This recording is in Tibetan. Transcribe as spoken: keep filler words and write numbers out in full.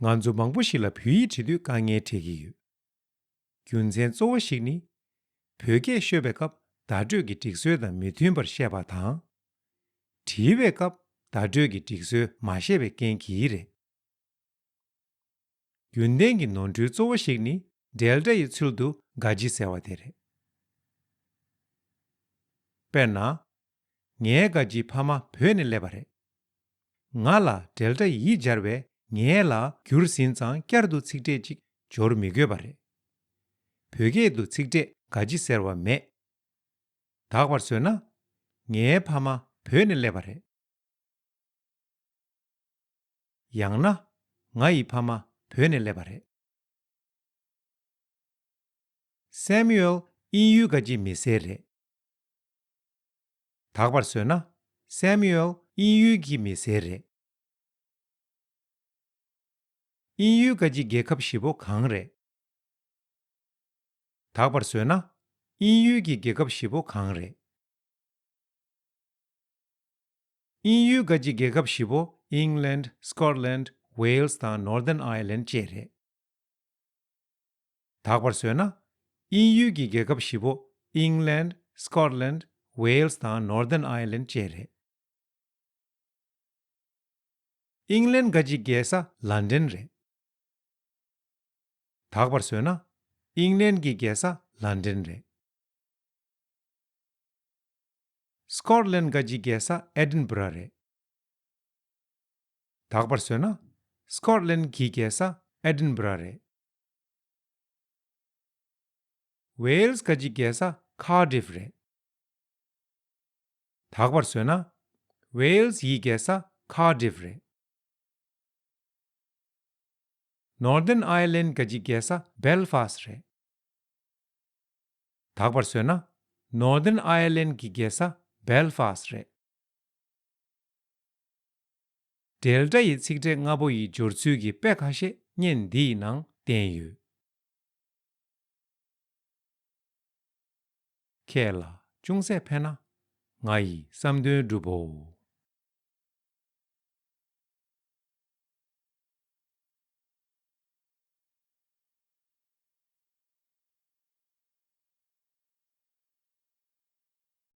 ང་ཚོ་མང་པོ་ཞིག་ལ་བོད་ཡིག་བྲིས་དུས་དཀའ་ངལ་འཕྲད་ཀྱི་ཡོད། རྒྱུ་མཚན་གཙོ་བོ་ཞིག་ནི། བོད་སྐད་ཤོད་པའི་སྐབས་བརྡ་སྤྲོད་ཀྱི་སྒྲིག་སྲོལ་དང་མི་མཐུན་པར་བཤད་པ་དང་། བྲིས་པའི་སྐབས་བརྡ་སྤྲོད་ཀྱི་སྒྲིག་སྲོལ་མ་ཤེས་པའི་རྐྱེན་གྱིས་རེད། རྒྱུན་ལྡན་གྱི་ནོར་འཁྲུལ་གཙོ་བོ་ཞིག་ནི་ཌེལ་ཊ་ཡི་ཚུལ་དུ་ག་ཇི་ཟེར་བ་དེ་རེད། དཔེར་ན། ངའི་ག་ཇི་ཕ་མ་བོད་ནས་སླེབས་པ་རེད། ང་ལ་ཌེལ་ཊ་ཡི་སྦྱར་བས་ངའི་ལ་བསྒྱུར་ཟིན་ཙང་བསྐྱར་དུ་ཚིག་ཕྲད་ཅིག་སྦྱོར་མི་དགོས་པ་རེད། བོད་སྐད་དུ་ཚིག་ཕྲད་ག་ཇི་ཟེར་བ་མེད། དག་པར་བཟོས་ན། ངའི་ཕ་མ་བོད་ནས་སླེབས་པ་རེད། ཡང་ན། ང་ཡི་ཕ་མ་བོད་ནས་སླེབས་པ་རེད། སེ་མུ་ཨེལ་དབྱིན་ཡུལ་ག་ཇི་མི་སེར་རེད། དག་པར་བཟོས་ན། སེ་མུ་ཨེལ་དབྱིན་ཡུལ་གྱི་མི་སེར་རེད། དབྱིན་ཡུལ་ག་ཇི་རྒྱལ་ཁབ་བཞི་པོ་གང་རེད། དག་པར་བཟོས་ན། དབྱིན་ཡུལ་གྱི་རྒྱལ་ཁབ་བཞི་པོ་གང་རེད། དབྱིན་ཡུལ་ག་ཇི་རྒྱལ་ཁབ་བཞི་པོ་England, Scotland, Wales དང་Northern Ireland བཅས་རེད། དག་པར་བཟོས་ན། དབྱིན་ཡུལ་གྱི་རྒྱལ་ཁབ་བཞི་པོ་England, Scotland, Wales དང་Northern Ireland བཅས་རེད། ཨིང་ལན་ག་ཇི་རྒྱལ་ས་ལན་ཌན་རེད། དག་པར་བཟོས་ན། ཨིང་ལན་གྱི་རྒྱལ་ས་ལན་ཌན་རེད། སྐོཊ་ལན་ག་ཇི་རྒྱལ་ས་ཨེ་ཌིན་བྷ་ར་རེད། དག་པར་བཟོས་ན། སྐོཊ་ལན་གྱི་རྒྱལ་ས་ཨེ་ཌིན་བྷ་ར་རེད། ཝེལ་སི་ག་ཇི་རྒྱལ་ས་ཁར་ཌིཕ་རེད། དག་པར་བཟོས་ན། ཝེལ་སི་ཡི་རྒྱལ་ས་ཁར་ཌིཕ་རེད། ནོར་ཌན་ཨའི་ལན་ག་ཇི་རྒྱལ་ས་བེལ་ཕཱ་སི་རེད། དག་པར་བཟོས་ན། ནོར་ཌན་ཨའི་ལན་གྱི་རྒྱལ་ས་བེལ་ཕཱ་སི་རེད། ཌེལ་ཊ་ཡི་ཚིག་ཕྲད་ལྔ་པོ་ཡི་སྦྱོར་ཚུལ་གྱི་དཔེ་ཁ་ཤས་བརྙན་འདིའི་ནང་བསྟན་ཡོད། ཁྱེད་ལ་ཅུང་ཟད་ཕན་ན་ང་ཡི་བསམ་དོན་འགྲུབ་བོ།